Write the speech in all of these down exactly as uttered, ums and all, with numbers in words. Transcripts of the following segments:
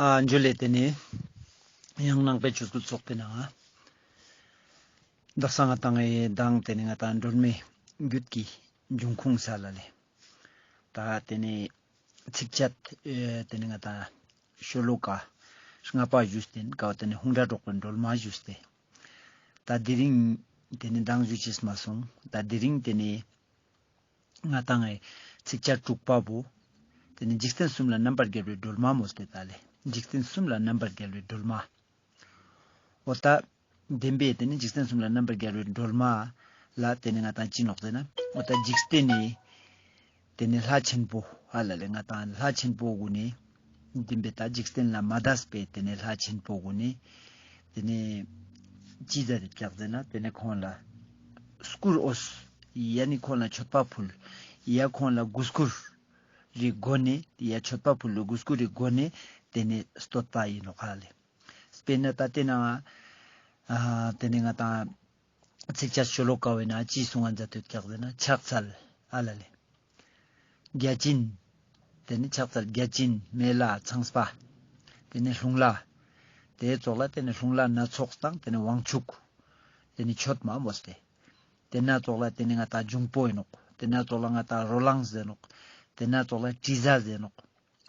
ཨ་འཇུ་ལེ། ཏེ་ནེ་ཡང་ནང་པའི་ཆོས་སྐུལ་ཚོགས་པའི་ནང་དག་ས་ང་ཏང་ངི་མདང་ཏེ་ནེ་ང་ཏང་སྒྲོལ་མའི་རྒྱུད་ཀྱི་འབྱུང་ཁུངས་ས་ལ་ལེ། ད་ཏེ་ནེ་ཚིགས་བཅད་ཨེ་ཏེ་ནེ་ང་ཏང་ཤོ་ལོ་ཀ་ལྔ་པ་ཞུས་ཏེ་ཀ་བ་ཏེ་ནེ་ཧཱུྃ་སྒྲ་སྒྲོག་པའི་སྒྲོལ་མ་ཞུས་ཏེ། ད་དེ་རིང་ཏེ་ནེ་མདང་ཞུ་ཅེས་མ་སོང་། ད་དེ་རིང་ཏེ་ནེ་ང་ཏང་ངི་ཚིགས་བཅད་དྲུག་པ་བོ། ཏེ་ནེ་འཇིག་རྟེན་གསུམ་ལ་རྣམ་པར་རྒྱལ་བའི་སྒྲོལ་མ་མོལ་ཏེ་ད་ལེ། འཇིག་རྟེན་གསུམ་ལ་རྣམ་པར་རྒྱལ་བའི་སྒྲོལ་མ། འོ་ད་བདེན་པའི་ཏེ་ནེ་འཇིག་རྟེན་གསུམ་ལ་རྣམ་པར་རྒྱལ་བའི་སྒྲོལ་མ་ལ་ཏེ་ནེ་ང་ཏང་ཅི་ནོག་ཟེར་ན། འོ་ད་འཇིག་རྟེན་ནི་ཏེ་ནེ་ལྷ་ཆེན་པོ་ཧ་ལ་ལེ། ང་ཏང་ལྷ་ཆེན་པོ་གུན་ནི་བདེན་པའི་ད་འཇིག་རྟེན་ལ་མ་དད་པའི་ཏེ་ནེ་ལྷ་ཆེན་པོ་གུན་ནི་ཏེ་ནེ་ཅི་ཟེར་ཏེ་ཀྱག་ཟེར་ན། ཏེ་ནེ་ཁོང་ལ་སྐུར་འོས། ཡ་ནི་ཁོང་ལ་མཆོད་པ་ཕུལ། ཡ་ཁོང་ལ་གུས་བཀུར་རི་སྒོ་ནེ་ཡ་མཆོད་པ་ཕུལ་ལོ་གུས་བཀུར་རི་སྒོ་ནེ་ཏེ་ནེ་བསྟོད་པ་ཨིན་ནོག་ཧ་ལ་ལེ། དཔེར་ན་ད་ཏེ་ན་ཨ་ཏེ་ནེ་ང་ཏང་ཚིགས་བཅད་ཤོ་ལོ་ཀ་བོའི་ནང་ཅི་གསུང་ང་མཛད་དེ་ཀྱག་ཟེར་ན། ཕྱག་འཚལ་ཧ་ལ་ལེ། བརྒྱ་བྱིན། ཏེ་ནེ་ཕྱག་འཚལ་བརྒྱ་བྱིན་མེ་ལྷ་ཚངས་པ། ཏེ་ནེ་རླུང་ལྷ། ཏེ་ཙོགས་ལ་ཏེ་ནེ་རླུང་ལྷ་སྣ་ཚོགས་དང་ཏེ་ནེ་དབང་ཕྱུག། ཏེ་ནེ་མཆོད་མ་མོལ་ཏེ། ཏེ་སྣ་ཚོགས་ལ་ཏེ་ནེ་ང་ཏང་འབྱུང་པོ་ཨིན་ནོག། ཏེ་སྣ་ཚོགས་ལ་ང་ཏང་རོ་ལངས་ཟེར་ནོག། ཏེ་སྣ་ཚོགས་ལ་དྲི་ཟ་ཟེར་ནོག།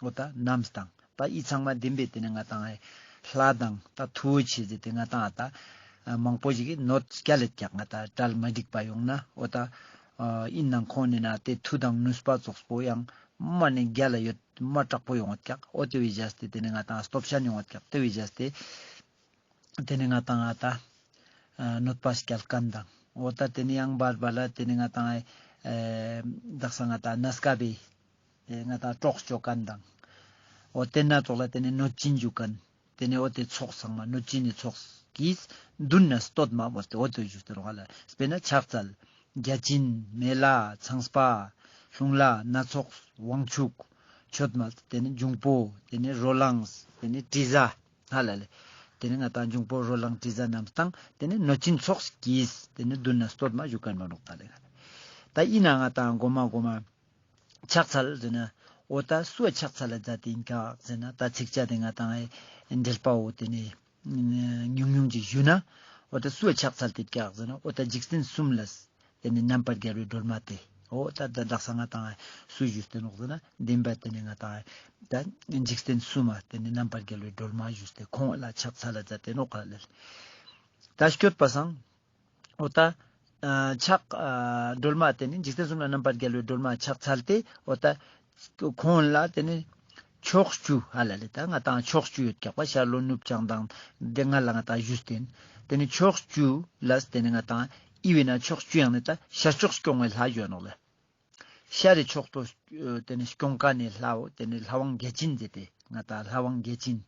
འོ་ད་རྣམས་དང་ད་འི་ཚང་མ་བདེན་པའི་ཏེ་ནེ་ང་ཏང་ལྷ་དང་ད་མཐུ་བོ་ཆེ་ཟེར་ཏེ་ང་ཏང་ཨ་ད་མང་པོ་ཞིག་གི་གནོད་སྐྱལ་ལེད་ཀྱག། ང་ཏང་གྲལ་མ་འགྲིག་པ་ཡོང་ན་འོ་ད་ཨིན་ནང་ཁོང་ནི་ན་ཏེ་མཐུ་དང་ནུས་པ་ཙོགས་པོ་ཡང་མ་ནེ་རྒྱལ་ལ་ཡོད་མ་དྲག་པོ་ཡོང་ངད་ཀྱག། འོ་ཏེ་བོའི་རྒྱས་ཏེ་ཏེ་ནེ་ང་ཏང་སྟོབས་ཤན་ཡོང་ངད་ཀྱག། ཏེ་བོའི་རྒྱས་ཏེ་ཏེ་ནེ་ང་ཏང་ཨ་ད་གནོད་པ་སྐྱལ་མཁན་དང་། འོ་ད་ཏེ་ནེ་ཡང་བར་བར་ལ་ཏེ་ནེ་ང་ཏང་ཨེ་དག་ས་ང་ཏང་གནས་སྐབས་པའི་ཏེ་ང་ཏང་གྲོགས་ཅོ་མཁན་དང་། འོ་ཏེ་སྣ་ཚོགས་ལ་ཏེ་ནེ་གནོད་སྦྱིན་ཞུ་མཁན། ཏེ་ནེ་འོ་ཏེ་ཚོགས་ཚང་མ་གནོད་སྦྱིན་ནི་ཚོགས་ཀྱིས་མདུན་ན་བསྟོད་མ་མོལ་ཏེ་འོ་ཏེ་ཞུས་ཏེ་ནོག་ཧ་ལ། དཔེར་ན་ཕྱག་འཚལ་བརྒྱ་བྱིན་མེ་ལྷ་ཚངས་པ་རླུང་ལྷ་སྣ་ཚོགས་དབང་ཕྱུག་མཆོད་མ། ཏེ་ནེ་འབྱུང་པོ་ཏེ་ནེ་རོ་ལངས་ཏེ་ནེ་དྲི་ཟ་ཧ་ལ་ལེ། ཏེ་ནེ་ང་ཏང་འབྱུང་པོ་རོ་ལངས་དྲི་ཟ་རྣམས་དང་ཏེ་ནེ་གནོད་སྦྱིན་ཚོགས་ཀྱིས་ཏེ་ནེ་མདུན་ན་བསྟོད་མ་ཞུ་མཁན་མ་ནོག་ད་ལེ། ད་ཨིན་ན་ང་ཏང་གོ་མ་གོ་མ་ཕྱག་འཚལ་ཟེར་ན་འོ་ད་སུའ་ཕྱག་འཚལ་ལ་མཛད་དེ་ཨིན་ཀྱག་ཟེར་ན། ད་ཚིགས་བཅད་དེ་ང་ཏང་འགྲེལ་པ་འོ་ཏེ་ནེ་ཉུང་ཉུང་ཅིག་ཞུ་ན། འོ་ད་སུའ་ཕྱག་འཚལ་ཏེ་ཀྱག་ཟེར་ན་འོ་ད་འཇིག་རྟེན་གསུམ་ལ་ཏེ་ནེ་རྣམ་པར་རྒྱལ་བའི་སྒྲོལ་མ་སྟེ། འོ་ད་ད་དག་ས་ང་ཏང་སུ་ཞུས་ཏེ་ནོག་ཟེར་ན་བདེན་པ་ཏེ་ནེ་ང་ཏང་ད་འཇིག་རྟེན་གསུམ་མ་ཏེ་ནེ་རྣམ་པར་རྒྱལ་བའི་སྒྲོལ་མ་ཞུས་ཏེ་ཁོང་ལ་ཕྱག་འཚལ་ལ་མཛད་དེ་ནོག་ལེ། ད་སྐྱོད་པ་སང་འོ་ད་ཨ་ཕྱག་ཨ་སྒྲོལ་མ་ཏེ་ནེ་འཇིག་རྟེན་གསུམ་ལ་རྣམ་པར་རྒྱལ་བའི་སྒྲོལ་མ་ཕྱག་འཚལ་ཏེ་འོ་ད་ཁོང་ལ་ཏེ་ནེ་ཕྱོགས་བཅུ་ཧ་ལ་ལེ། ད་ང་ཏང་ཕྱོགས་བཅུ་ཡོད་ཀྱག་པ། ཤར་ལྷོ་ནུབ་བྱང་དང་ཏེ་ང་ལ་ང་ཏང་ཞུས་ཏེ་ཨིན། ཏེ་ནེ་ཕྱོགས་བཅུ་ལ་ཏེ་ནེ་ང་ཏང་ཨི་བེ་ན་ཕྱོགས་བཅུ་ཡང་ནི་ད་ཤར་ཕྱོགས་སྐྱོང་བའི་ལྷ་ཞུ་ནོག་ལེ། ཤར་རི་ཕྱོགས་སུ་ཏེ་ནེ་སྐྱོང་མཁན་ནི་ལྷ་བོ་ཏེ་ནེ་ལྷ་དབང་བརྒྱ་བྱིན་ཟེར་ཏེ་ང་ཏང་ལྷ་དབང་བརྒྱ་བྱིན།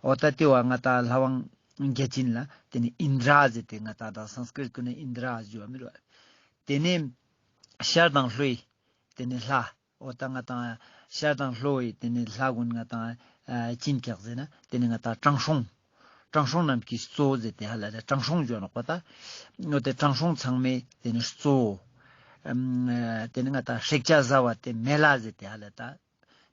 འོ་ད་ཏེ་བོ་ང་ཏང་ལྷ་དབང་བརྒྱ་བྱིན་ལ་ཏེ་ནེ་ཨིནྡྲ་ཟེར་ཏེ་ང་ཏང་ད་སཾསྐྲྀཏ་གུན་ནི་ཨིནྡྲ་ཞུ་བ་མི་རུ། ཏེ་ནེ་ཤར་དང་ལྷོའི་ཏེ་ནེ་ལྷ། འོ་ད་ང་ཏང་ཤར་དང་ལྷོའི་ཏེ་ནེ་ལྷ་གུན་ང་ཏང་ཨ་ཅི་ཨིན་ཀྱག་ཟེར་ན་ཏེ་ནེ་ང་ཏང་དྲང་སྲོང་། དྲང་སྲོང་རྣམས་ཀྱི་གཙོ་བོ་ཟེར་ཏེ་ཧ་ལ་ལེ། དྲང་སྲོང་ཞུ་ནོག་པ་ད། འོ་ཏེ་དྲང་སྲོང་ཚང་མའི་ཏེ་ནེ་གཙོ་བོ། ཨམ་ཏེ་ནེ་ང་ཏང་སྲེག་བྱ་ཟ་བ་ཏེ་མེ་ལྷ་ཟེར་ཏེ་ཧ་ལ་ད།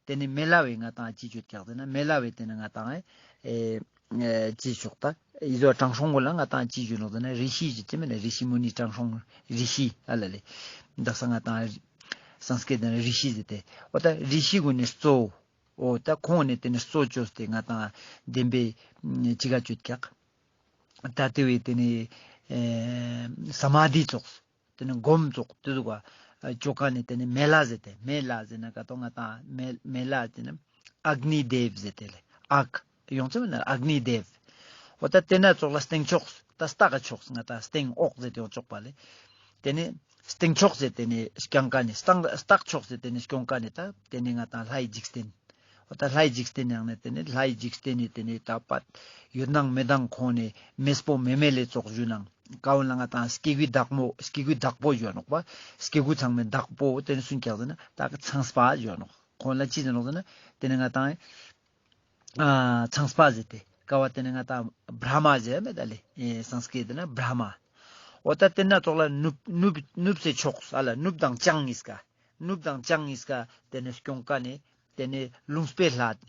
ཏེ་ནེ་མེ་ལྷ་བོའི་ང་ཏང་ཅི་ཞུ་ཀྱག་ཟེར་ན་མེ་ལྷ་བོའི་ཏེ་ནེ་ང་ཏང་ཨེ་ཨེ་ཅི་ཞུ་ད། ཨི་ཟོ་དྲང་སྲོང་གུན་ལ་ང་ཏང་ཅི་ཞུ་ནོག་ཟེར་ན་རི་ཤི་ཞུ་ཅེས་མེད་ན། རི་ཤི་མུ་ནི་དྲང་སྲོང་རི་ཤི་ཧ་ལ་ལེ། དག་ས་ང་ཏང་སཾསྐྲྀཏ་ནེ་རི་ཤི་ཟེར་ཏེ། འོ་ད་རི་ཤི་གུན་ནི་གཙོ་བོ། འོ་ད་ཁོང་ནི་ཏེ་ནེ་གཙོ་བཅོས་ཏེ་ང་ཏང་བདེན་པའི་ཅི་ག་ཅོད་ཀྱག། ད་ཏེ་བོའི་ཏེ་ནེ་ཨེ་སྨཱ་དྷི་ཙོགས། ཏེ་ནེ་སྒོམ་ཙོགས་ཏེ་ཟུག་ག་ཅོ་མཁན་ནི་ཏེ་ནེ་མེ་ལྷ་ཟེར་ཏེ། མེ་ལྷ་ཟེར་ན་ཀ་ཏོ་ང་ཏང་མེ་མེ་ལྷ་ཟེར་ན་ཨག་ནི་དེབ་ཟེར་ཏེ་ལེ། ཨག་ཡོང་ཚེ་མེད་ན་ཨག་ནི་དེབ། འོ་ད་ཏེ་སྣ་ཚོགས་ལ་སྟེང་ཕྱོགས་ད་སྟག་གི་ཕྱོགས་ང་ཏང་སྟེང་འོག་ཟེར་ཏེ་ཡོང་ཆོག་པ་ལེ། ཏེ་ནེ་སྟེང་ཕྱོགས་ཟེར་ཏེ་ནེ་སྐྱོང་མཁན་ནི་སྟག་སྟག་ཕྱོགས་ཟེར་ཏེ་ནེ་སྐྱོང་མཁན་ནི་ད་ཏེ་ནེ་ང་ཏང་ལྷའི་འཇིག་རྟེན། འོ་ད་ལྷའི་འཇིག་རྟེན་ཡང་ནི་ཏེ་ནེ་ལྷའི་འཇིག་རྟེན་ནི་ཏེ་ནེ་ད་པད་ཡོད་ནང་མེད་ནང་ཁོང་ནི་མེས་པོ་མེ་མེ་ལེ་ཙོགས་ཞུ་ནང་ཀ་བོ་ལ་ང་ཏང་སྐྱེ་དགུའི་བདག་མོ་སྐྱེ་དགུའི་བདག་པོ་ཞུ་ནོག་པ། སྐྱེ་དགུ་ཚང་མའི་བདག་པོ་ཏེ་ནེ་སུན་ཀྱག་ཟེར་ན་ད་ཚངས་པ་ཞུ་ནོག། ཁོང་ལ་ཅི་ཟེར་ནོག་ཟེར་ན་ཏེ་ནེ་ང་ཏང་ཨ་ཚངས་པ་ཟེར་ཏེ་ཀ་བོ་ཏེ་ནེ་ང་ཏང་བྷྲ་མ་ཟེར་མེད་ད་ལེ། ཨེ་སཾསྐྲྀཏ་ན་བྷྲ་མ། འོ་ད་ཏེ་སྣ་ཚོགས་ལ་ནུབ་ནུབ་ནུབ་སི་ཕྱོགས་ཨ་ལ་ནུབ་དང་བྱང་གཉིས་ཀ། ནུབ་དང་བྱང་གཉིས་ཀ་ཏེ་ནེ་སྐྱོང་མཁན་ནི་ཏེ་ནེ་ལུང་པའི་ལྷ།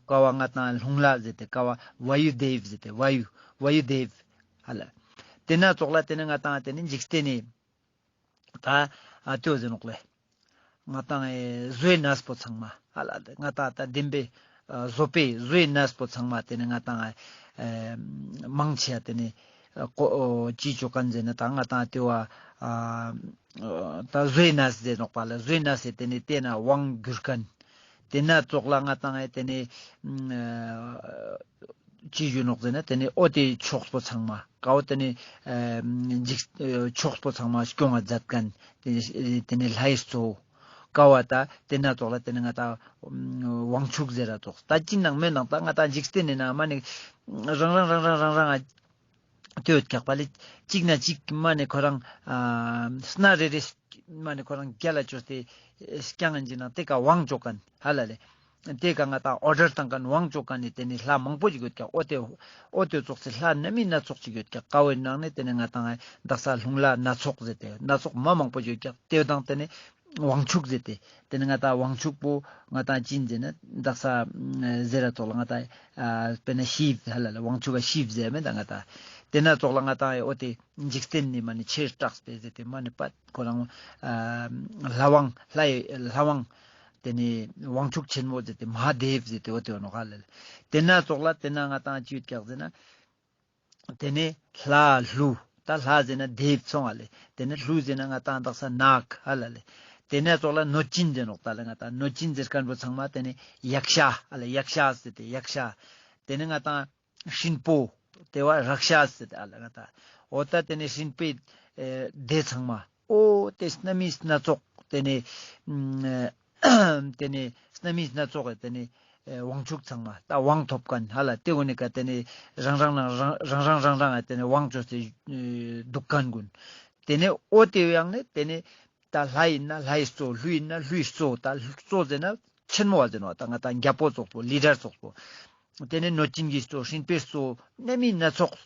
ཀ་བ་ང་ཏང་རླུང་ལྷ་ཟེར་ཏེ་ཀ་བ་ཝ་ཡུ་དེབ་ཟེར་ཏེ་ཝ་ཡུ་ཝ་ཡུ་དེབ་ཧ་ལ། ཏེ་ན་ཙོགས་ལ་ཏེ་ནེ་ང་ཏང་ཏེ་ནེ་འཇིག་རྟེན་ནི་ད་ཨ་ཏེའོ་ཟེར་ནོག་ལེ། ང་ཏང་ཨེ་བཟོའི་གནས་པོ་ཚང་མ་ཧ་ལ་ཏེ་ང་ཏང་ད་བདེན་པའི་ཨ་བཟོ་པའི་བཟོའི་གནས་པོ་ཚང་མ་ཏེ་ནེ་ང་ཏང་ཨེ་མང་ཆེ་ཏེ་ནེ་ཨ་ཀོ་ཨོ་ཅི་ཅོ་ཁན་ཟེར་ན་ད་ང་ཏང་ཏེ་བ་ཨ་ད་བཟོའི་གནས་ཟེར་ནོག་པ་ལ། བཟོའི་གནས་ཟེར་ཏེ་ནེ་ཏེ་ན་དབང་བསྒྱུར་ཁན། ཏེ་ན་ཙོགས་ལ་ང་ཏང་ཨེ་ཏེ་ནེ་ཨ་ཅི་ཞུ་ནོག་ཟེར་ན་ཏེ་ནེ་ཨོ་ཏེ་ཕྱོགས་པོ་ཚང་མ་ཀ་བོ་ཏེ་ནེ་ཨ་འཇིག་ཨ་ཕྱོགས་པོ་ཚང་མ་སྐྱོང་ང་མཛད་ཁན་ཏེ་ནེ་ཏེ་ནེ་ལྷའི་གཙོ་བོ་ཀ་བོ་ད་ཏེ་ན་ཙོགས་ལ་ཏེ་ནེ་ང་ཏང་དབང་ཕྱུག་ཟེར་ར་ཙོགས་ད་ཅི་ནང་མེད་ནང་ད་ང་ཏང་འཇིག་རྟེན་ནི་ནང་མ་ནེ་རང་རང་རང་རང་རང་རང་ཨ་ཏེ་ཡོད་ཀྱག་པ་ལེ། ཅིག་ན་ཅིག་མ་ནེ་ཁོ་རང་ཨ་སྣ་རེ་རེ་མ་ནེ་ཁོ་རང་རྒྱལ་ལ་ཅོས་ཏེ་སྐྱང་ངན་ཅིག་ནང་ཏེ་ཀ་དབང་ཅོ་ཁན་ཧ་ལ་ལེ། ཏེ་ཀ་ང་ཏང་ཨོ་ཌར་བཏང་ཁན་དབང་ཅོ་ཁན་ནི་ཏེ་ནེ་ལྷ་མང་པོ་ཅིག་ཡོད་ཀྱག་ཨོ་ཏེ་ཨོ་ཏེ་ཙོགས་སི་ལྷ་སྣ་མིན་སྣ་ཚོགས་ཅིག་ཡོད་ཀྱག་ཀ་བོའི་ནང་ནེ་ཏེ་ནེ་ང་ཏང་དག་ས་རླུང་ལྷ་སྣ་ཚོགས་ཟེར་ཏེ་སྣ་ཚོགས་མ་མང་པོ་ཅིག་ཡོད་ཀྱག་ཏེ་དང་ཏེ་ནེ་དབང་ཕྱུག་ཟེར་ཏེ། ཏེ་ནེ་ང་ཏང་དབང་ཕྱུག་པོ་ང་ཏང་ཅི་ཟེར་ན་དག་ས་ཟེར་ར་ཙོགས་ལ་ང་ཏང་ཨ་དཔེར་ན་ཤིབ་ཧ་ལ་ལ་དབང་ཕྱུག་ག་ཤིབ་ཟེར་མེད་ད་ང་ཏང་། ཏེ་ན་ཙོགས་ལ་ང་ཏང་ཨོ་ཏེ་འཇིག་རྟེན་ནི་མ་ནེ་ཆེར་གྲགས་པའི་ཟེར་ཏེ་མ་ནེ་པད་ཁོ་རང་ཨ་ལྷ་དབང་ལྷའི་ལྷ་དབང་ཏེ་ནེ་དབང་ཕྱུག་ཆེན་མོ་ཟེར་ཏེ་མ་ཧཱ་དེབ་ཟེར་ཏེ་ཨོ་ཏེ་ཨོ་ནོག་ཧ་ལ་ལ། ཏེ་ན་ཙོགས་ལ་ཏེ་ན་ང་ཏང་ཅི་ཡོད་ཀྱག་ཟེར་ན། ཏེ་ནེ་ལྷ་ཀླུ། ད་ལྷ་ཟེར་ན་དེབ་སོང་ང་ལེ། ཏེ་ནེ་ཀླུ་ཟེར་ན་ང་ཏང་དག་ས་ནཱག་ཧ་ལ་ལེ། ཏེ་ནེ་ཙོགས་ལ་གནོད་སྦྱིན་ཟེར་ནོག་ད་ལེ། ང་ཏང་གནོད་སྦྱིན་ཟེར་ཁན་བོ་ཚང་མ་ཏེ་ནེ་ཡཀ་ཤ་ཧ་ལ་ཡཀ་ཤ་ཟེར་ཏེ་ཡཀ་ཤ། ཏེ་ནེ་ང་ཏང་སྲིན་པོ་ཏེ་བ་རཀ་ཤ་ཟེར་ཏེ་ཨ་ལ་ང་ཏང་འོ་ད་ཏེ་ནེ་སྲིན་པོའི་ཨེ་སྡེ་ཚང་མ་འོ་ཏེ་སྣ་མིན་སྣ་ཚོགས་ཏེ་ནེ་ཨ་ཏེ་ནེ་སྣ་མིན་སྣ་ཚོགས་ཏེ་ནེ་ཨེ་དབང་ཕྱུག་ཚང་མ་ད་དབང་ཐོབ་ཁན་ཧ་ལ་ཏེ་གུན་ནི་ཀ་ཏེ་ནེ་རང་རང་རང་རང་རང་རང་རང་ཏེ་ནེ་དབང་ཅོས་ཏེ་ཨེ་དུག་ཁན་གུན། ཏེ་ནེ་འོ་ཏེ་ཡང་ནེ་ཏེ་ནེ་ད་ལྷ་ཨིན་ན་ལྷའི་གཙོ། ཀླུ་ཨིན་ན་ཀླུའི་གཙོ། ད་གཙོ་ཟེར་ན་ཆེན་མོ་བ་ཟེར་ནོག་ད་ང་ཏང་རྒྱལ་པོ་ཙོགས་པོ་ལི་ཌར་ཙོགས་པོ། ཏེ་ནེ་གནོད་སྦྱིན་གྱི་གཙོ་སྲིན་པོའི་གཙོ་སྣ་མིན་སྣ་ཚོགས་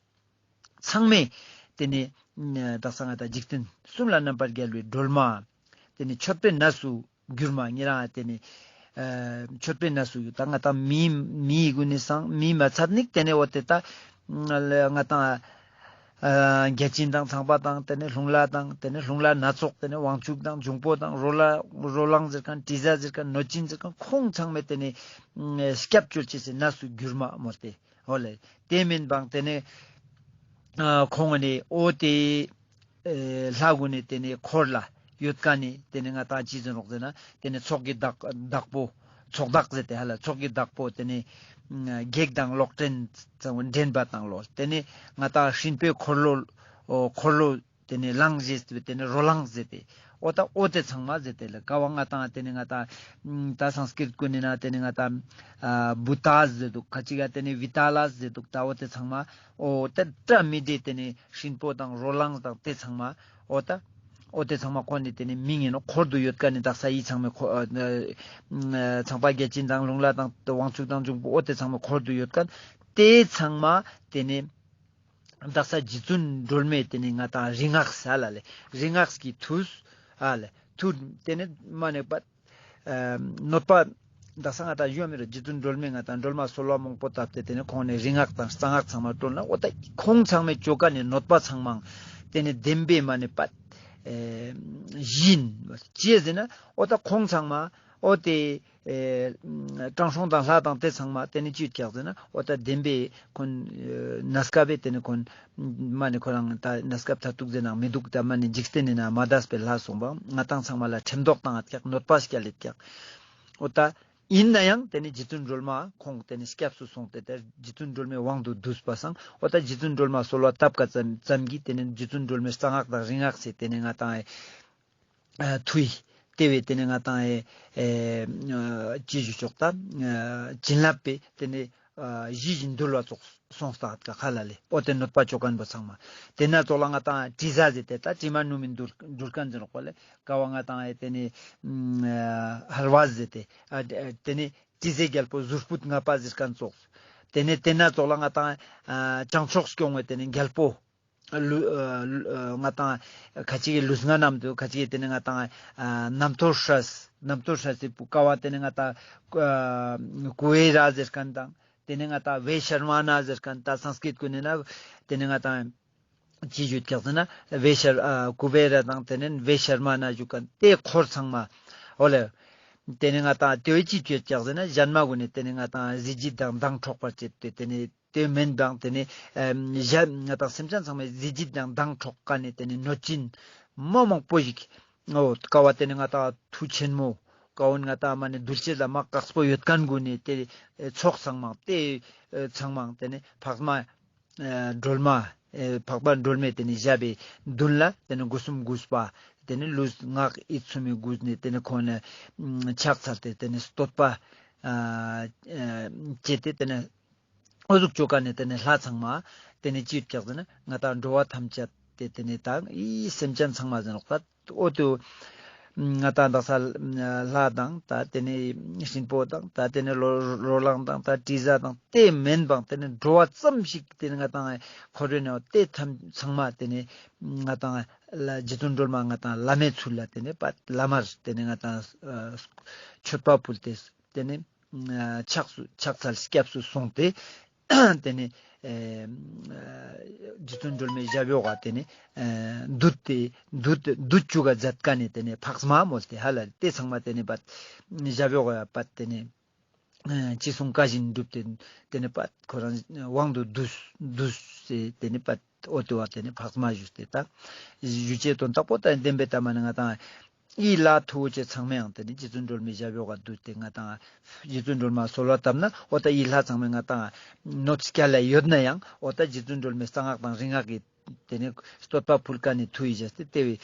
ཚང་མས་ཏེ་ནེ་ཨ་དག་ས་ང་ཏང་འཇིག་རྟེན་གསུམ་ལ་རྣམ་པར་རྒྱལ་བའི་སྒྲོལ་མ། ཏེ་ནེ་མཆོད་པའི་གནས་སུ་གྱུར་མ་ཉེ་རང་ཏེ་ནེ་ཨ་མཆོད་པའི་གནས་སུ་ད་ང་ཏང་མི་མི་གུན་ནི་སང་མི་མ་ཚད་ནི་ཏེ་ནེ་འོ་ཏེ་ད་ང་ཏང་ཨ་བརྒྱ་བྱིན་དང་ཚངས་པ་དང་ཏེ་ནེ་རླུང་ལྷ་དང་ཏེ་ནེ་རླུང་ལྷ་སྣ་ཚོགས་ཏེ་ནེ་དབང་ཕྱུག་དང་འབྱུང་པོ་དང་རོ་ལ་རོ་ལངས་ཟེར་ཁན་དྲི་ཟ་ཟེར་ཁན་གནོད་སྦྱིན་ཟེར་ཁན་ཁོང་ཚང་མས་ཏེ་ནེ་ཨ་སྐྱབས་བཅོལ་ཅེས་སི་གནས་སུ་གྱུར་མ་མོལ་ཏེ། འོ་ལེ། ཏེ་མེན་པང་ཏེ་ནེ་ཨ་ཁོང་ནི་འོ་ཏེ་ཨེ་ལྷ་གུན་ནི་ཏེ་ནེ་འཁོར་ལ་ཡོད་ཁན་ནི་ཏེ་ནེ་ང་ཏང་ཅི་ཟེར་ནོག་ཟེར་ན་ཏེ་ནེ་ཚོགས་ཀྱི་བདག་བདག་པོ་ཚོགས་བདག་ཟེར་ཏེ་ཧ་ལ་ཚོགས་ཀྱི་བདག་པོ་ཏེ་ནེ་ཨ་བགེགས་དང་ལོག་འདྲེན་ཚང་མ་འདྲེན་པ་དང་ལོ། ཏེ་ནེ་ང་ཏང་སྲིན་པོའི་འཁོར་ལོ་འོ་འཁོར་ལོ་ཏེ་ནེ་ལངས་ཟེར་ཏེ་ཏེ་ནེ་རོ་ལངས་ཟེར་ཏེ། འོ་ད་འོ་ཏེ་ཚང་མ་ཟེར་ཏེ་ལེ། ཀ་བ་ང་ཏང་ཏེ་ནེ་ང་ཏང་ད་སཾསྐྲྀཏ་གུན་ནི་ན་ཏེ་ནེ་ང་ཏང་ཨ་བྷུ་ཏཱས་ཟེར་དུག་ཁ་ཅིག་ག་ཏེ་ནེ་བི་ཏཱ་ལཱས་ཟེར་དུག་ད་འོ་ཏེ་ཚང་མ་འོ་ཏེ་ཏྲ་མི་དེ་ཏེ་ནེ་སྲིན་པོ་དང་རོ་ལངས་དང་ཏེ་ཚང་མ་འོ་ད་འོ་ཏེ་ཚང་མ་ཁོང་ནི་ཏེ་ནེ་མིང་ཨིན་ནོག་འཁོར་དུ་ཡོད་ཁན་ནི་དག་ས་འི་ཚང་མའི་འཁོར་ཨ་ཚངས་པ་བརྒྱ་བྱིན་དང་རླུང་ལྷ་དང་དབང་ཕྱུག་དང་འབྱུང་པོ་འོ་ཏེ་ཚང་མའི་འཁོར་དུ་ཡོད་ཁན་ཏེ་ཚང་མ་ཏེ་ནེ་དག་ས་རྗེ་བཙུན་སྒྲོལ་མའི་ཏེ་ནེ་ང་ཏང་རིག་སྔགས་ས་ལ་ལེ། རིག་སྔགས་ཀྱི་མཐུ་ཨ་ལེ། མཐུ་ཏེ་ནེ་མ་ནེ་པ་ཨ་གནོད་པ་དག་ས་ང་ཏང་ཡོད་མི་རུ་རྗེ་བཙུན་སྒྲོལ་མས་ང་ཏང་སྒྲོལ་མ་གསོལ་བ་མང་པོ་བཏབ་སྟེ་ཏེ་ནེ་ཁོང་ནེ་རིག་སྔགས་དང་རྩ་སྔགས་ཚང་མ་བཀྲོལ་ན་འོ་ད་ཁོང་ཚང་མའི་ཅོ་ཁན་ནི་གནོད་པ་ཚང་མ་ཏེ་ནེ་བདེན་པའི་མ་ནེ་པ་ཨེ་ཞི་ཨིན། ཅི་ཟེར་ན་འོ་ད་ཁོང་ཚང་མ་འོ་ཏེ་ཨེ་དྲང་སྲོང་དང་ལྷ་དང་ཏེ་ཚང་མ་ཏེ་ནེ་ཅི་ཡོད་ཀྱག་ཟེར་ན་འོ་ད་བདེན་པའི་ཁོང་ཨེ་གནས་སྐབས་པའི་ཏེ་ནེ་ཁོང་མ་ནེ་ཁོ་རང་ད་གནས་སྐབས་མཐར་ཐུག་ཟེར་ནའང་མི་དུག་ད་མ་ནེ་འཇིག་རྟེན་ནི་ནང་མ་འདས་པའི་ལྷ་སོང་པ་ང་ཏང་ཚང་མ་ལ་ཁྲིམས་དོག་བཏང་ཡོད་ཀྱག་གནོད་པ་སྐྱལ་ཡོད་ཀྱག་འོ་ད་ཨིན་ནའང་ཏེ་ནེ་རྗེ་བཙུན་སྒྲོལ་མ་ཁོང་ཏེ་ནེ་སྐྱབས་སུ་སོང་སྟེ་ཏེ་རྗེ་བཙུན་སྒྲོལ་མའི་དབང་དུ་བསྡུས་པ་སང་འོ་ད་རྗེ་བཙུན་སྒྲོལ་མ་གསོལ་བ་བཏབ་ཀ་ཙམ་ཙམ་གྱིས་ཏེ་ནེ་རྗེ་བཙུན་སྒྲོལ་མའི་རྩ་སྔགས་དང་རིག་སྔགས་སི་ཏེ་ནེ་ང་ཏང་ཨེ་ཨ་མཐུ་ཡིས་ཏེ་བས་ཏེ་ནེ་ང་ཏང་ཨེ་ཨེ་ཅི་ཞུ་ཆོག་ད་ཨ་བྱིན་རླབས་པའི་ཏེ་ནེ་ཨ་ཞི་ཞིང་དུལ་བ་ཙོགས་སོང་སྟེ་ཧ་ལ་ལེ། འོ་ཏེ་གནོད་པ་ཅོ་ཁན་བོ་ཚང་མ་ཏེ་ན་ཙོགས་ལ་ང་ཏང་དྲི་ཟ་ཟེར་ཏེ་ད་དྲི་མ་ནུ་མི་འདུལ་འདུལ་ཁན་ཟེར་ནོག་པ་ལེ། ཀ་བ་ང་ཏང་ཨེ་ཏེ་ནེ་ཨ་ཧར་བ་ཟེར་ཏེ་ཨ་ཏེ་ནེ་དྲི་ཟའི་རྒྱལ་པོ་གཟུགས་ཕུད་ལྔ་པ་ཟེར་ཁན་ཙོགས། ཏེ་ནེ་ཏེ་ན་ཙོགས་ལ་ང་ཏང་ཨ་བྱང་ཕྱོགས་སྐྱོང་བའི་ཏེ་ནེ་རྒྱལ་པོ་ལུ་ཨ་ལུ་ཨ་ང་ཏང་ཁ་ཅིག་གི་ལུས་ངག་རྣམས་དུ་ཁ་ཅིག་གི་ཏེ་ནེ་ང་ཏང་ཨ་རྣམ་ཐོས་སྲས་ རྣམ་རྟོག་ཧྲ་སི་པུ་ཀ་བ་ཏེ་ནེ་ང་ཏང་ཀུ་ཀུ་བེ་ར་ཟེར་ཁན་དང་ཏེ་ནེ་ང་ཏང་བེ་ཤར་མ་ན་ཟེར་ཁན་ད་སཾསྐྲྀཏ་གུན་ནི་ན་ཏེ་ནེ་ང་ཏང་ཅི་ཞུ་ཀྱག་ཟེར་ན་བེ་ཤར་ཨ་ཀུ་བེ་ར་དང་ཏེ་ནེ་བེ་ཤར་མ་ན་ཞུ་ཁན་ཏེ་འཁོར་ཚང་མ་འོ་ལེ། ཏེ་ནེ་ང་ཏང་ཏེ་བོ་ཅི་ཅོ་ཀྱག་ཟེར་ན་ཞན་མ་གུན་ནི་ཏེ་ནེ་ང་ཏང་གཟི་བརྗིད་དང་མདངས་འཕྲོག་པར་བྱེད་དེ་ཏེ་ནེ་ཏེ་མེན་པའང་ཏེ་ནེ་ཨེམ་ཞན་ང་ཏང་སེམས་ཅན་ཚང་མའི་གཟི་བརྗིད་དང་མདངས་འཕྲོག་ཁན་ནི་ཏེ་ནེ་གནོད་སྦྱིན་མ་མང་པོ་ཞིག་འོ་ཀ་བ་ཏེ་ནེ་ང་ཏང་མཐུ་ཆེན་མོ་ཀ་བོ་ང་ཏང་མ་ནེ་གདུལ་བྱ་ལ་མ་དཀགས་པོ་ཡོད་ཁན་གུན་ནི་ཏེ་ཨེ་ཚོགས་ཚང་མ་ཏེ་ཨེ་ཚང་མ་ཏེ་ནེ་འཕགས་མ་ཨེ་སྒྲོལ་མ་ཨེ་འཕགས་པ་སྒྲོལ་མའི་ཏེ་ནེ་ཞབས་པའི་མདུན་ལ་ཏེ་ནེ་སྒོ་གསུམ་གུས་པ་ཏེ་ནེ་ལུས་ངག་ཡིད་གསུམ་མི་གུས་ནེ་ཏེ་ནེ་ཁོང་ནི་ཕྱག་འཚལ་ཏེ་ཏེ་ནེ་བསྟོད་པ་ཨ་ཨེ་བྱེད་དེ་ཏེ་ནེ་འོ་ཟུག་ཅོ་ཁན་ནི་ཏེ་ནེ་ལྷ་ཚང་མ་ཏེ་ནེ་ཅི་ཡོད་ཀྱག་ཟེར་ན་ང་ཏང་འགྲོ་བ་ཐམས་ཅད་ཏེ་ཏེ་ནེ་ད་ཨི་སེམས་ཅན་ཚང་མ་ཟེར་ནོག་ད། འོ་ཏེ་ང་ཏང་དག་ས་ལྷ་དང་ད་ཏེ་ནེ་སྲིན་པོ་དང་ད་ཏེ་ནེ་རོ་རོ་ལངས་དང་ད་དྲི་ཟ་དང་ཏེ་མེན་པའང་ཏེ་ནེ་འགྲོ་བ་ཙམ་ཞིག་ཏེ་ནེ་ང་ཏང་འཁོར་བའི་ནང་ཏེ་ཚང་མ་ཏེ་ནེ་ང་ཏང་ལ་རྗེ་བཙུན་སྒྲོལ་མ་ང་ཏང་བླ་མའི་ཚུལ་ལ་ཏེ་ནེ་པ་བླ་མར་ཏེ་ནེ་ང་ཏང་མཆོད་པ་ཕུལ་ཏེ་ཏེ་ནེ་ཕྱག་སུ་ཕྱག་འཚལ་སྐྱབས་སུ་སོང་སྟེ་ཏེ་ནེ་ཨེ་རྗེ་བཙུན་སྒྲོལ་མའི་ཞབས་འོག་ག་ཏེ་ནེ་ཨེ་འདུད་དེ་འདུད་འདུད་ཅུག་ག་མཛད་ཁན་ནི་ཏེ་ནེ་འཕགས་མ་མོལ་ཏེ་ཧ་ལ་ཏེ་ཚང་མ་ཏེ་ནེ་པ་ཞབས་འོག་ག་པ་ཏེ་ནེ་ཨེ་ཅི་གསུང་བཀའ་བཞིན་བསྒྲུབས་ཏེ་ཏེ་ནེ་པ་ཁོ་རང་དབང་དུ་བསྡུས་བསྡུས་ཏེ་ཏེ་ནེ་པ་འོ་ཏེ་བ་ཏེ་ནེ་འཕགས་མ་ཞུས་ཏེ་ད་ཞུ་ཅེས་དོན་དག་པོ་ད་བདེན་པའི་ལྟ་མ་ནེ་ང་ཏང་ཨི་ལྷ་མཐུ་བོ་ཆེ་ཚང་མའང་ཏེ་ནེ་རྗེ་བཙུན་སྒྲོལ་མའི་ཞབས་འོག་ག་འདུད་དེ་ང་ཏང་རྗེ་བཙུན་སྒྲོལ་མ་གསོལ་བ་བཏབ་ན་འོ་ད་ཨི་ལྷ་ཚང་མའི་ང་ཏང་གནོད་སྐྱལ་ལ་ཡོད་ན་ཡང་འོ་ད་རྗེ་བཙུན་སྒྲོལ་མའི་གསང་སྔགས་དང་རིག་སྔགས་ཀྱི་ཏེ་ནེ་བསྟོད་པ་ཕུལ་ཁན་ནི་མཐུ་ཡི་བཞག་སྟེ་ཏེ་བའི་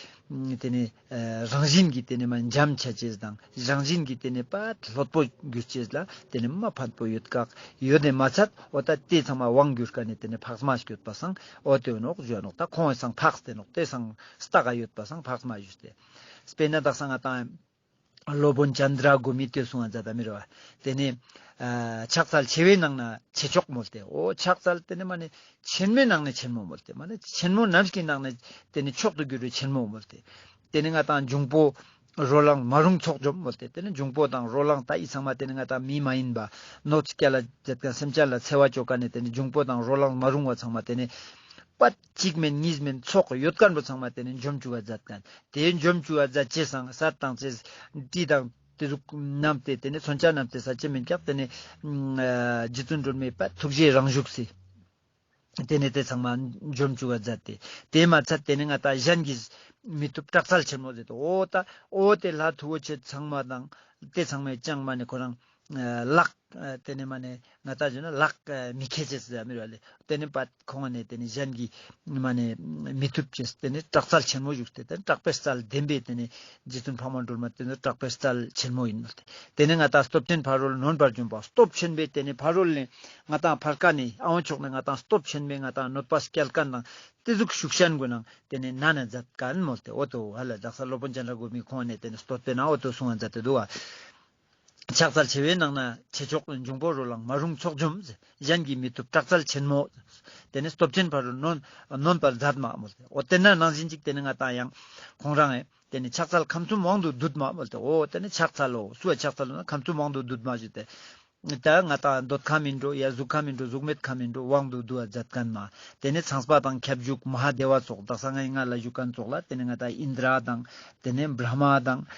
ཏེ་ནེ་ཨ་རང་བཞིན་གྱི་ཏེ་ནེ་མ་འཇམ་ཆ་ཅེས་དང་རང་བཞིན་གྱི་ཏེ་ནེ་པ་ལྷོད་པོ་གྱུར་ཅེས་ལ་ཏེ་ནེ་མ་ཕན་པོ་ཡོད་ཀྱག་ཡོད་ནེ་མ་ཚད་འོ་ད་ཏེ་ཚང་མ་དབང་བསྒྱུར་ཁན་ནི་ཏེ་ནེ་འཕགས་མ་སྐྱོད་པ་སང་འོ་ཏེ་ནོག་ཞུ་ནོག་ད་ཁོང་སང་འཕགས་ཏེ་ནོག་ཏེ་སང་ལྟག་ག་ཡོད་པ་སང་འཕགས་མ་ཞུས་ཏེ། དཔེར་ན་དག་ས་ང་ཏང་སློབ་དཔོན་ཙནྡྲ་གོ་མི་ཏེ་གསུང་ང་མཛད་ད་མི་རོ་བ། ཏེ་ནེ་ཨ་ཕྱག་འཚལ་ཆེ་བའི་ནང་ན་ཆེ་མཆོག་མོལ་ཏེ། འོ་ཕྱག་འཚལ་ཏེ་ནེ་མ་ནེ་ཆེན་མོའི་ནང་ནེ་ཆེན་མོ་མོལ་ཏེ། མ་ནེ་ཆེན་མོ་རྣམས་ཀྱི་ནང་ནེ་ཏེ་ནེ་མཆོག་ཏུ་གྱུར་བའི་ཆེན་མོ་མོལ་ཏེ། ཏེ་ནེ་ང་ཏང་འབྱུང་པོ་རོ་ལངས་མ་རུངས་ཚོགས་འཇོམས་མོལ་ཏེ། ཏེ་ནེ་འབྱུང་པོ་དང་རོ་ལངས་ད་ཨི་ཚང་མ་ཏེ་ནེ་ང་ཏང་མི་མ་ཡིན་པ་གནོད་སྐྱལ་ལ་མཛད་ཁན་སེམས་ཅན་ལ་འཚེ་བ་ཅོ་ཁན་ནི་ཏེ་ནེ་འབྱུང་པོ་དང་རོ་ལངས་མ་རུངས་པ་ཚང་མ་ཏེ་ནེ་པ་གཅིག་མེན་གཉིས་མེན་ཚོགས་ཡོད་ཁན་པོ་ཚང་མ་ཏེ་ནེ་འཇོམས་ཅུག་ག་མཛད་ཁན། ཏེ་འཇོམས་ཅུག་ག་མཛད་ཅེས་སང་ས་དང་ཅེས་དྲི་དང་ཏེ་ཟུག་བསྣམས་ཏེ་ཏེ་ནེ་མཚོན་ཆ་བསྣམས་ཏེ་ས་ཅེས་མེན་ཀྱག་ཏེ་ནེ་ཨ་རྗེ་བཙུན་སྒྲོལ་མའི་པ་ཐུགས་རྗེའི་རང་བཞུགས་སི། ཏེ་ནེ་ཏེ་ཚང་མ་འཇོམས་ཅུག་ག་མཛད་དེ། ཏེ་མ་ཚད་ཏེ་ནེ་ང་ཏང་གཞན་གྱིས་མི་ཐུབ་དྲག་རྩལ་ཆེན་མོ་མཛད་དེ། འོ་ད་འོ་ཏེ་ལྷ་མཐུ་བོ་ཆེ་ཚང་མ་དང་ཏེ་ཚང་མས་ཅང་མ་ནེ་ཁོ་རང་ལག་ཏེ་ནེ་མ་ནེ་ང་ཏང་ཞུ་ན་ལག་མི་ཁེ་ཅེས་ཟེར་མི་ར་ལེ། ཏེ་ནེ་པ་ཁོང་ནེ་ཏེ་ནེ་གཞན་གྱིས་མ་ནེ་མི་ཐུབ་ཅེས་ཏེ་ནེ་དྲག་རྩལ་ཆེན་མོ་བཞུགས་ཏེ་ཏེ་ནེ་དྲག་པོའི་རྩལ་ལྡན་པའི་ཏེ་ནེ་རྗེ་བཙུན་འཕགས་མ་སྒྲོལ་མ་ཏེ་ནེ་དྲག་པོའི་རྩལ་ཆེན་མོ་ཡིན་ནོ། ཏེ་ནེ་ང་ཏང་སྟོབས་ཆེན་ཕ་རོལ་གནོན་པར་འཇུག་པ་སྟོབས་ཆེན་པོའི་ཏེ་ནེ་ཕ་རོལ་ནེ་ང་ཏང་ཕར་ཀ་ནེ་ཨ་བོ་ཕྱོགས་ནེ་ང་ཏང་སྟོབས་ཆེན་པོའི་ང་ཏང་གནོད་པ་སྐྱལ་ཁན་དང་ཏེ་ཟུག་ཤུགས་ཅན་གུན་ནང་ཏེ་ནེ་ན་ན་མཛད་ཁན་མོལ་ཏེ། འོ་ཏོ་ཧ་ལ་དག་ས་སློབ་དཔོན་ཙནྡྲ་གོ་མི་ཁོང་ནེ་ཏེ་ནེ་བསྟོད་པའི་ནང་འོ་ཏོ་གསུང་ང་མཛད་དེ་འདུག་བ། ཕྱག་འཚལ་ཆེ་བའི་ནང་ན་ཆེ་མཆོག་འབྱུང་པོ་རོ་ལངས་མ་རུངས་ཚོགས་འཇོམས། གཞན་གྱིས་མི་ཐུབ་དྲག་རྩལ་ཆེན་མོ། ཏེ་ནེ་སྟོབས་ཆེན་ཕ་རོལ་གནོན་གནོན་པར་མཛད་མ་མོལ་ཏེ། འོ་ཏེ་ན་ནང་བཞིན་ཅིག་ཏེ་ནེ་ང་ཏང་ཡང་ཁོང་རང་ཨེ་ཏེ་ནེ་ཕྱག་འཚལ་ཁམས་གསུམ་དབང་དུ་སྡུད་མ་མོལ་ཏེ། འོ་ཏེ་ནེ་ཕྱག་འཚལ་ལོ་སུ་ཕྱག་འཚལ་ལོ་ན་ཁམས་གསུམ་དབང་དུ་སྡུད་མ་ཞུས་ཏེ། ད་ང་ཏང་འདོད་ཁམས་ཡིན་འགྲོ་ཡ་གཟུགས་ཁམས་ཡིན་འགྲོ་གཟུགས་མེད་ཁམས་ཡིན་འགྲོ་དབང་དུ་སྡུད་པ་མཛད་ཁན་མ། ཏེ་ནེ་ཚངས་པ་དང་ཁྱབ་འཇུག་མ་ཧཱ་དེ་བ་ཙོགས་དག་ས་ང་ཡི་ང་ལ་བཞུགས་ཁན་ཙོགས་ལ་ཏེ་ནེ་ང་ཏང་ཨིནྡྲ་དང་ཏེ་ནེ་བྲཧྨ་དང་།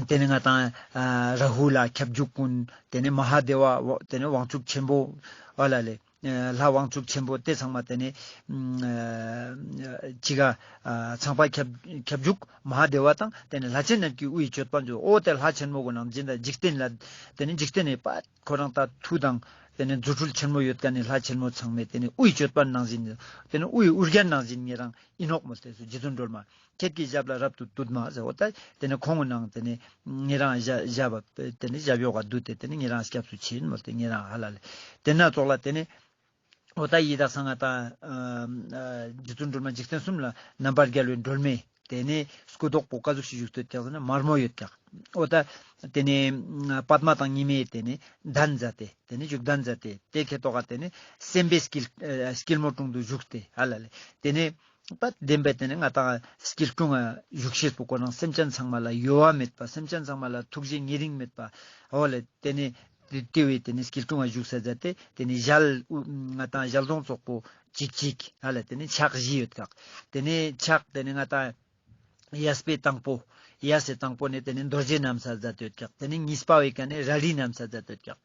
ཏེ་ནེ་ང་ཏང་ཨ་རཱ་ཧུ་ལ་ཁྱབ་འཇུག་གུན། ཏེ་ནེ་མ་ཧཱ་དེ་བ་ཏེ་ནེ་དབང་ཕྱུག་ཆེན་པོ་ཨ་ལ་ལེ། ལྷ་དབང་ཕྱུག་ཆེན་པོ་ཏེ་ཚང་མ་ཏེ་ནེ་ཨ་ཅི་ག་ཨ་ཚངས་པ་ཁྱབ་ཁྱབ་འཇུག་མ་ཧཱ་དེ་བ་དང་ཏེ་ནེ་ལྷ་ཆེན་རྣམས་ཀྱི་དབུའི་ཅོད་པན་ཟེར། འོ་ཏེ་ལྷ་ཆེན་མོ་གུན་ནང་འཛིན་ད་འཇིག་རྟེན་ལ་ཏེ་ནེ་འཇིག་རྟེན་ནི་པ་ཁོ་རང་ད་མཐུ་དང་ཏེ་ནེ་རྫུ་འཕྲུལ་ཆེན་མོ་ཡོད་ཁན་ནི་ལྷ་ཆེན་མོ་ཚང་མས་ཏེ་ནེ་དབུའི་ཅོད་པན་ནང་བཞིན་ཏེ་ནེ་དབུའི་དབུ་རྒྱན་ནང་བཞིན་ཉེ་རང་ཨིན་ནོག་མོལ་ཏེ་སུ་རྗེ་བཙུན་སྒྲོལ་མ། ཁྱེད་ཀྱི་ཞབས་ལ་རབ་ཏུ་འདུད་མ་ཟེར། འོ་ད་ཏེ་ནེ་ཁོང་གི་ནང་ཏེ་ནེ་ཉེ་རང་ཞབས་ཞབས་ཏེ་ནེ་ཞབས་འོག་ག་འདུད་དེ་ཏེ་ནེ་ཉེ་རང་སྐྱབས་སུ་མཆི་མོལ་ཏེ་ཉེ་རང་ཧ་ལ་ལེ། ཏེ་ན་ཙོགས་ལ་ཏེ་ནེ་འོ་ད་ཡི་དྭགས་སང་ང་ཏང་ཨ་རྗེ་བཙུན་སྒྲོལ་མ་འཇིག་རྟེན་གསུམ་ལ་རྣམ་པར་རྒྱལ་བའི་སྒྲོལ་མའི་ཏེ་ནེ་སྐུ་མདོག་པོ་ཀ་ཟུག་ཤིག་བཞུགས་ཏེ་ཀྱག་ཟེར་ན་དམར་མོ་ཡོད་ཀྱག། འོ་ད་ཏེ་ནེ་པདྨ་དང་ཉི་མའི་ཏེ་ནེ་གདན་མཛད་དེ་ཏེ་ནེ་བཞུགས་གདན་མཛད་དེ་ཏེ་ཁེ་ཏོག་ག་ཏེ་ནེ་སེམས་དཔའི་སྐྱིལ་ཨ་སྐྱིལ་མོ་ཀྲུང་དུ་བཞུགས་ཏེ་ཧ་ལ་ལེ། ཏེ་ནེ་ པ་བདེན་པའི་ཏེ་ནེ་ང་ཏང་སྐྱིལ་ཀྲུང་ང་བཞུགས་ཤེས་པོ་ཁོ་རང་སེམས་ཅན་ཚང་མ་ལ་གཡོ་བ་མེད་པ། སེམས་ཅན་ཚང་མ་ལ་ཐུགས་རྗེ་ཉེ་རིང་མེད་པ། འོ་ལེ་ཏེ་ནེ་ཏེ་ཏེ་བོའི་ཏེ་ནེ་སྐྱིལ་ཀྲུང་ང་བཞུགས་ས་མཛད་དེ་ཏེ་ནེ་ཞལ་ང་ཏང་ཞལ་གདོང་ཙོགས་པོ་ཅིག་ཅིག་ཧ་ལ་ཏེ་ནེ་ཕྱག་བཞི་ཡོད་ཀྱག། ཏེ་ནེ་ཕྱག་ཏེ་ནེ་ང་ཏང་གཡས་པའི་དང་པོ། གཡས་སི་དང་པོ་ནེ་ཏེ་ནེ་རྡོ་རྗེ་བསྣམས་ས་མཛད་དེ་ཡོད་ཀྱག། ཏེ་ནེ་གཉིས་པ་བོའི་ཀ་ནེ་རལ་གྲི་བསྣམས་ས་མཛད་དེ་ཡོད་ཀྱག།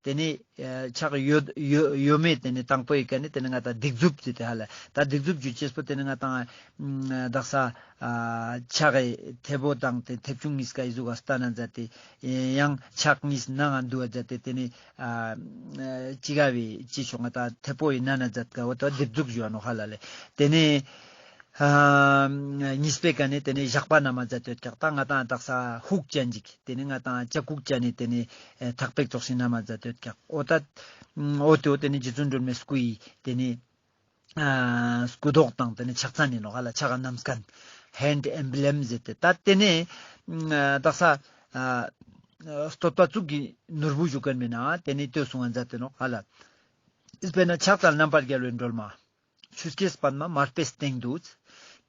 ཏེ་ནེ་ཨ་ཕྱག་གཡོན་གཡོན་གཡོན་མའི་ཏེ་ནེ་དང་པོའི་ཀ་ནེ་ཏེ་ནེ་ང་ཏང་སྡིགས་མཛུབ་ཟེར་ཏེ་ཧ་ལ། ད་སྡིགས་མཛུབ་ཞུ་ཅེས་པོ་ཏེ་ནེ་ང་ཏང་ཨ་དག་ས་ཨ་ཕྱག་གི་མཐེ་བོ་དང་ཏེ་མཐེབ་ཆུང་གཉིས་ཀ་ཨི་ཟུག་ག་སྟན་ན་མཛད་དེ་ཡང་ཕྱག་གཉིས་ནང་ང་འདུ་བ་མཛད་དེ་ཏེ་ནེ་ཨ་ཅི་ག་བའི་ཅི་ཤོག་ང་ཏང་མཐེ་བོ་ཡི་ནང་ན་མཛད་ཀ་འོ་ད་སྡིགས་མཛུབ་ཞུ་བ་ནོག་ཧ་ལ་ལེ། ཏེ་ནེ་ཨ་གཉིས་པའི་ཀ་ནེ་ཏེ་ནེ་ཞགས་པ་བསྣམས་མཛད་དེ་ཡོད་ཀྱག། ད་ང་ཏང་དག་ས་ཧུག་ཅན་ཅིག་ཏེ་ནེ་ང་ཏང་ལྕགས་ཁུག་ཅན་ནི་ཏེ་ནེ་ཨེ་ཐག་པ་ཙོགས་ཤིག་བསྣམས་མཛད་དེ་ཡོད་ཀྱག། འོ་ད་འོ་ཏེ་འོ་ཏེ་ནེ་རྗེ་བཙུན་སྒྲོལ་མའི་སྐུ་ཡི་ཏེ་ནེ་ཨ་སྐུ་མདོག་དང་ཏེ་ནེ་ཕྱག་མཚན་ཨིན་ནོག་ཧ་ལ། ཕྱག་ག་བསྣམས་མཁན་ཧེནཌ་ཨེམ་བི་ལེམ་ཟེར་ཏེ་ད་ཏེ་ནེ་ཨ་དག་ས་ཨ་བསྟོད་པ་གཙུག་གི་ནོར་བུ་ཞུ་མཁན་མེད་ན་ཏེ་ནེ་ལྟོས་སུ་ང་མཛད་དེ་ནོག་ཧ་ལ། དཔེར་ན་ཕྱག་འཚལ་རྣམ་པར་རྒྱལ་བའི་སྒྲོལ་མ། ཆུ་སྐྱེས་པདྨ་དམར་པོའི་སྟེང་དུ།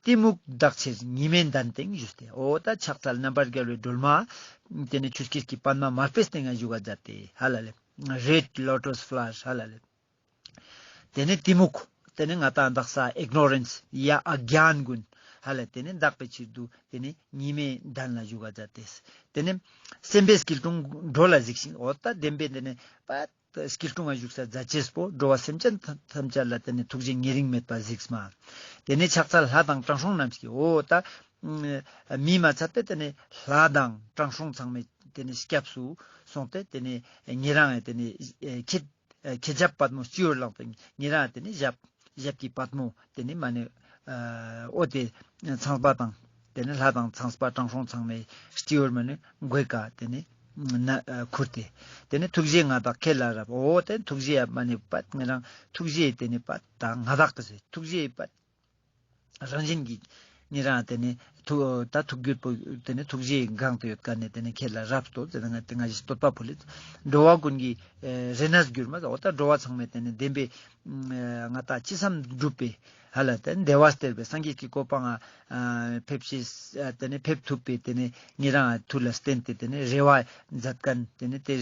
གཏི་མུག་དག་ཕྱིར་ཉི་མའི་གདན་སྟེང་བཞུགས་ཏེ། འོ་ད་ཕྱག་འཚལ་རྣམ་པར་རྒྱལ་བའི་སྒྲོལ་མ། ཏེ་ནེ་ཆུ་སྐྱེས་ཀྱི་པདྨ་དམར་པོའི་སྟེང་ང་བཞུགས་པ་མཛད་དེ་ཧ་ལ་ལེ། རེཌ་ལོ་ཊས་ཕ་ལ་ཝར་ཧ་ལ་ལེ། ཏེ་ནེ་གཏི་མུག་ཏེ་ནེ་ང་ཏང་དག་ས་ཨིག་ནོ་རེནས་ཡ་ཨ་གྱཱན་ཀུན་ཧ་ལ་ཏེ་ནེ་དག་པའི་ཕྱིར་དུ་ཏེ་ནེ་ཉི་མའི་གདན་ལ་བཞུགས་པ་མཛད་དེ། ཏེ་ནེ་སེམས་དཔའི་སྐྱིལ་ཀྲུང་གྲོལ་ལ་གཟིགས་ཤིང་འོ་ད་བདེན་པའི་ཏེ་ནེ་པ་སྐྱིལ་ཀྲུང་ང་བཞུགས་ས་མཛད་ཅེས་པོ་འགྲོ་བ་སེམས་ཅན་ཐམས་ཅད་ལ་ཏེ་ནེ་ཐུགས་རྗེ་ཉེ་རིང་མེད་པ་གཟིགས་མ། ཏེ་ནེ་ཕྱག་འཚལ་ལྷ་དང་དྲང་སྲོང་རྣམས་ཀྱིས། འོ་ད་མིའི་མ་ཚད་པའི་ཏེ་ནེ་ལྷ་དང་དྲང་སྲོང་ཚང་མའི་ཏེ་ནེ་སྐྱབས་སུ་སོང་སྟེ་ཏེ་ནེ་ཉེ་རང་ཏེ་ནེ་ཁྱེད་ཁྱེད་ཞབས་པདྨོ་སྤྱི་བོར་བླངས་ཏེ་ཉེ་རང་ཏེ་ནེ་ཞབས་ཞབས་ཀྱི་པདྨོ་ཏེ་ནེ་མ་ནེ་འོ་ཏེ་ཚངས་པ་དང་ཏེ་ནེ་ལྷ་དང་ཚངས་པ་དྲང་སྲོང་ཚང་མའི་སྤྱི་བོར་མ་ནེ་མགོའི་ཀ་ཏེ་ནེ་ན་ཁུར་ཏེ། ཏེ་ནེ་ཐུགས་རྗེ་མངའ་བདག་ཁྱེད་ལ་རབ། འོ་ཏེ་ཐུགས་རྗེ་ཡ་མ་ནེ་པད་ང་རང་ཐུགས་རྗེ་ཏེ་ནེ་པད་ད་མངའ་བདག་གི་ཟེར་ཐུགས་རྗེ་པད་རང་བཞིན་གྱི་ཉེ་རང་ཏེ་ནེ་ཐུགས་ད་ཐུགས་རྒྱུད་པོ་ཏེ་ནེ་ཐུགས་རྗེ་གང་དུ་ཡོད་ཀ་ནེ་ཏེ་ནེ་ཁྱེད་ལ་རབ་ཏུ་ཏེ་ནེ་ང་ཏེ་ང་ཞིག་བསྟོད་པ་ཕུལ་ལེ། འགྲོ་བ་ཀུན་གྱི་རེ་གནས་གྱུར་མ་ཟེར། འོ་ད་འགྲོ་བ་ཚང་མའི་ཏེ་ནེ་བདེན་པའི་ང་ཏང་ཅི་བསམ་འགྲུབ་པའི་ཧ་ལ་ཏེ་བདེ་བ་སྟེར་བའི་སངས་རྒྱས་ཀྱི་གོ་འཕང་ང་ཕེབས་ཤེས་ཏེ་ནེ་ཕེབས་ཐུབ་པའི་ཏེ་ནེ་ཉེ་རང་ཐུགས་ལ་བརྟེན་ཏེ་ཏེ་ནེ་རེ་བ་མཛད་མཁན་ཏེ་ནེ་ཏེ་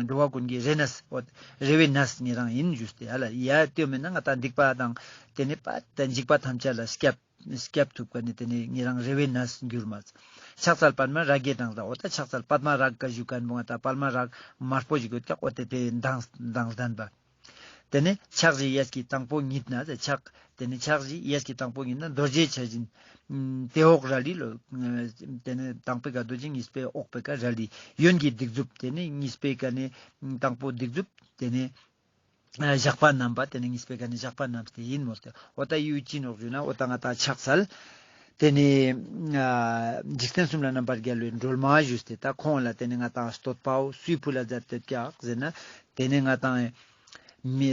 འགྲོ་བ་ཀུན་གྱི་རེ་གནས་འོ་རེ་བའི་གནས་ཉེ་རང་ཨིན་ཞུས་ཏེ་ཧ་ལ་ཡ་ལྟོས་མེད་ན་ང་ཏང་སྡིག་པ་དང་ཏེ་ནེ་པ་ད་འཇིགས་པ་ཐམས་ཅད་ལ་སྐྱབས་སྐྱབས་ཐུབ་མཁན་ནི་ཏེ་ནེ་ཉེ་རང་རེ་བའི་གནས་གྱུར་མ། ཕྱག་འཚལ་པདྨ་རཱ་གའི་མདངས་ལ། འོ་ད་ཕྱག་འཚལ་པདྨ་རཱ་ག་ཞུ་མཁན་བོ་ང་ཏང་པདྨ་རཱ་ག་དམར་པོ་ཞིག་ཡོད་ཀྱག། འོ་ཏེ་ཏེ་མདངས་མདངས་ལྡན་པ། ཏེ་ནེ་ཕྱག་བཞི་གཡས་ཀྱི་དང་པོ་ཉིད་ན་ཟེར་ཕྱག་ཏེ་ནེ་ཕྱག་བཞི་གཡས་ཀྱི་དང་པོ་ཉིད་ན་རྡོ་རྗེ་ཆ་བཞིན། ཏེ་འོག་རལ་གྲི་ལོ། ཏེ་ནེ་དང་པོའི་ཀ་རྡོ་རྗེ་གཉིས་པའི་འོག་པའི་ཀ་རལ་གྲི། གཡོན་གྱི་སྡིགས་མཛུབ་ཏེ་ནེ་གཉིས་པའི་ཀ་ནེ་དང་པོ་སྡིགས་མཛུབ་ཏེ་ནེ་ཨ་ཞགས་པ་བསྣམས་པ་ཏེ་ནེ་གཉིས་པའི་ཀ་ནེ་ཞགས་པ་བསྣམས་ཏེ་ཨིན་མོལ་ཏེ། འོ་ད་ཡུལ་ཅི་ནོག་ཞུ་ན་འོ་ད་ང་ཏང་ཕྱག་འཚལ། ཏེ་ནེ་ཨ་འཇིག་རྟེན་གསུམ་ལ་རྣམ་པར་རྒྱལ་བའི་སྒྲོལ་མ་ཞུས་ཏེ་ད་ཁོང་ལ་ཏེ་ནེ་ང་ཏང་བསྟོད་པའོ་སུའི་ཕུལ་ལ་མཛད་དེ་ཀྱག་ཟེར་ན་ཏེ་ནེ་ང་ཏང་མི་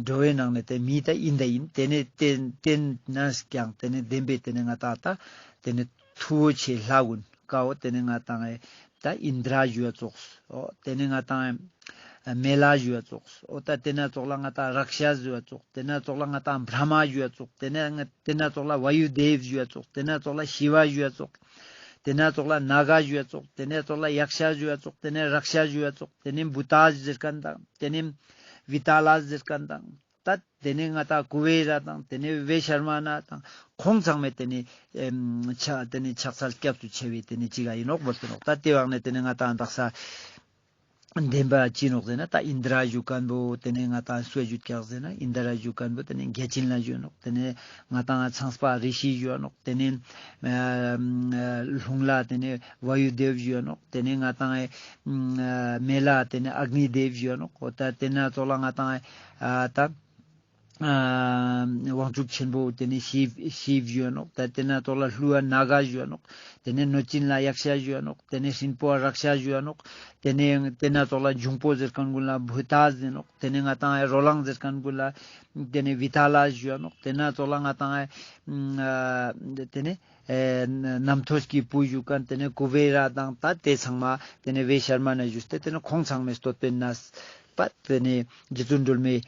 འགྲོ་བའི་ནང་ནེ་ཏེ་མི་ད་ཨིན་ད་ཨིན། ཏེ་ནེ་ཏེ་ཏེ་ནེ་ཀྱང་ཏེ་ནེ་བདེན་པའི་ཏེ་ནེ་ང་ཏང་ད་ཏེ་ནེ་མཐུ་བོ་ཆེ་ལྷ་ཀུན་ཀའོ་ཏེ་ནེ་ང་ཏང་ད་ཨིནྡྲ་ཞུ་བ་ཙོགས། འོ་ཏེ་ནེ་ང་ཏང་མེ་ལ་ཞུ་བ་ཙོགས། འོ་ད་ཏེ་ན་ཙོགས་ལ་ང་ཏང་རཀྵ་ཞུ་བ་ཙོགས། ཏེ་ན་ཙོགས་ལ་ང་ཏང་བྷྲ་མ་ཞུ་བ་ཙོགས། ཏེ་ན་ང་ཏེ་ན་ཙོགས་ལ་ཝ་ཡུ་དེབ་ཞུ་བ་ཙོགས། ཏེ་ན་ཙོགས་ལ་ཤི་ཝ་ཞུ་བ་ཙོགས། ཏེ་ན་ཙོགས་ལ་ནཱ་ག་ཞུ་བ་ཙོགས། ཏེ་ན་ཙོགས་ལ་ཡཀྵ་ཞུ་བ་ཙོགས། ཏེ་ནེ་རཀྵ་ཞུ་བ་ཙོགས། ཏེ་ནེ་བྷུ་ཏ་ཟེར་མཁན་དང་ཏེ་ནེ་བི་ཏཱ་ལ་ཟེར་མཁན་དང་། ད་ཏེ་ནེ་ང་ཏང་ཀུ་བེ་ར་དང་ཏེ་ནེ་བེ་ཤར་མ་ན་དང་ཁོང་ཚང་མའི་ཏེ་ནེ་ཨེམ་ཕྱག་ཏེ་ནེ་ཕྱག་འཚལ་སྐྱབས་སུ་མཆི་བའི་ཏེ་ནེ་ཅི་ག་ཨིན་ནོག་མོལ་ཏེ་ནོག། ད་ཏེ་བང་ནེ་ཏེ་ནེ་ང་ཏང་དག་ས་བདེན་པ་ཅི་ནོག་ཟེར་ན་ད་ཨིནྡྲ་ཞུ་མཁན་བོ་ཏེ་ནེ་ང་ཏང་སུའ་ཞུ་ཀྱག་ཟེར་ན་ཨིནྡྲ་ཞུ་མཁན་བོ་ཏེ་ནེ་བརྒྱ་བྱིན་ལ་ཞུ་ནོག། ཏེ་ནེ་ང་ཏང་ཚངས་པ་རི་ཤི་ཞུ་ནོག། ཏེ་ནེ་ཨ་རླུང་ལྷ་ཏེ་ནེ་ཝ་ཡུ་དེབ་ཞུ་ནོག། ཏེ་ནེ་ང་ཏང་ཨེ་མེ་ལ་ཏེ་ནེ་ཨག་ནི་དེབ་ཞུ་ནོག། འོ་ད་ཏེ་ན་ཙོགས་ལ་ང་ཏང་ཨེ་ཨ་ད་ཨ་དབང་ཕྱུག་ཆེན་པོ་ཏེ་ནེ་ཤིབ་ཤིབ་ཞུ་ནོག། ད་ཏེ་ན་ཙོགས་ལ་ཀླུ་བ་ནཱ་ག་ཞུ་ནོག། ཏེ་ནེ་གནོད་སྦྱིན་ལ་ཡཀྵ་ཞུ་ནོག། ཏེ་ནེ་སྲིན་པོ་བ་རཀྵ་ཞུ་ནོག། ཏེ་ནེ་ཏེ་ན་ཙོགས་ལ་འབྱུང་པོ་ཟེར་མཁན་ཀུན་ལ་བྷུ་ཏ་ཟེར་ནོག། ཏེ་ནེ་ང་ཏང་ཨེ་རོ་ལངས་ཟེར་མཁན་ཀུན་ལ་ཏེ་ནེ་བི་ཏཱ་ལ་ཞུ་ནོག། ཏེ་ན་ཙོགས་ལ་ང་ཏང་ཨེ་ཨ་ཏེ་ནེ་ཨེ་རྣམ་ཐོས་ཀྱི་བུ་ཞུ་མཁན་ཏེ་ནེ་ཀུ་བེ་ར་དང་ད་ཏེ་ཚང་མ་ཏེ་ནེ་བེ་ཤར་མ་ན་ཞུས་ཏེ་ཏེ་ནེ་ཁོང་ཚང་མའི་བསྟོད་པའི་གནས་པ་ཏེ་ནེ་རྗེ་བཙུན་སྒྲོལ་མའི་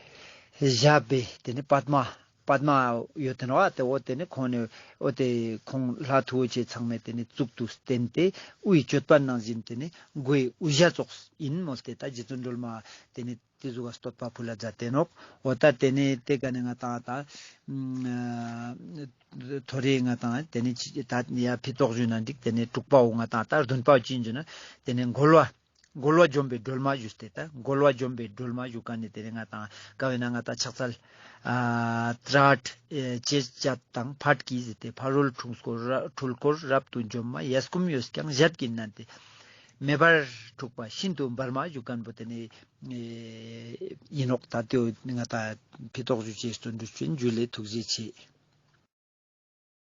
ཞབས་པའི་ཏེ་ནེ་པདྨ་ པདྨ་ཡོད་དེ་ནོག་ཨ། ཏེ་འོ་ཏེ་ནེ་ཁོང་ནེ་འོ་ཏེ་ཁོང་ལྷ་མཐུ་བོ་ཆེ་ཚང་མས་ཏེ་ནེ་གཙུག་ཏུ་བསྟེན་ཏེ་དབུའི་ཅོད་པན་ནང་བཞིན་ཏེ་ནེ་མགོའི་དབུ་ཞྭ་ཙོགས་ཨིན་མོལ་ཏེ་ད་རྗེ་བཙུན་སྒྲོལ་མ་ཏེ་ནེ་ཏེ་ཟུག་ག་བསྟོད་པ་ཕུལ་ལ་མཛད་དེ་ནོག། འོ་ད་ཏེ་ནེ་ཏེ་ཀ་ནེ་ང་ཏང་ད་ཨ་ཐོ་རེ་ང་ཏང་ཏེ་ནེ་ཅི་ད་ཡ་ཕི་ཏོག་ཞུ་ན་འགྲིག། ཏེ་ནེ་དྲུག་པའོ་ང་ཏང་ད་བདུན་པའོ་ཅི་ཨིན་ཞུ་ན་ཏེ་ནེ་འགོལ་བ། འགོལ་བ་འཇོམས་པའི་སྒྲོལ་མ་ཞུས་ཏེ་ད་འགོལ་བ་འཇོམས་པའི་སྒྲོལ་མ་ཞུ་ཀ་ནེ་ཏེ་ནེ་ང་ཏང་ཀ་བེ་ན་ང་ཏང་ཕྱག་འཚལ་ཨ་ཏྲཊ་ཨེ་ཅེས་བྱ་དང་ཕཊ་ཀྱིས་ཟེར་ཏེ་ཕ་རོལ་འཁྲུལ་འཁོར་ར་འཁྲུལ་འཁོར་རབ་ཏུ་འཇོམས་མ། གཡས་བསྐུམ་གཡོན་བརྐྱང་ཞབས་ཀྱིས་མནན་ཏེ་མེ་འབར་འཁྲུགས་པ་ཤིན་ཏུ་འབར་མ་ཞུ་ཁན་བོ་ཏེ་ནེ་ཨེ་ཨིན་ནོག། ད་ཏེའོ་ང་ཏང་ཕི་ཏོག་ཞུ་ཅེས་སྟོན་འགྲུལ་ཅན་ཇུ་ལེ་ཐུགས་རྗེ་ཆེ།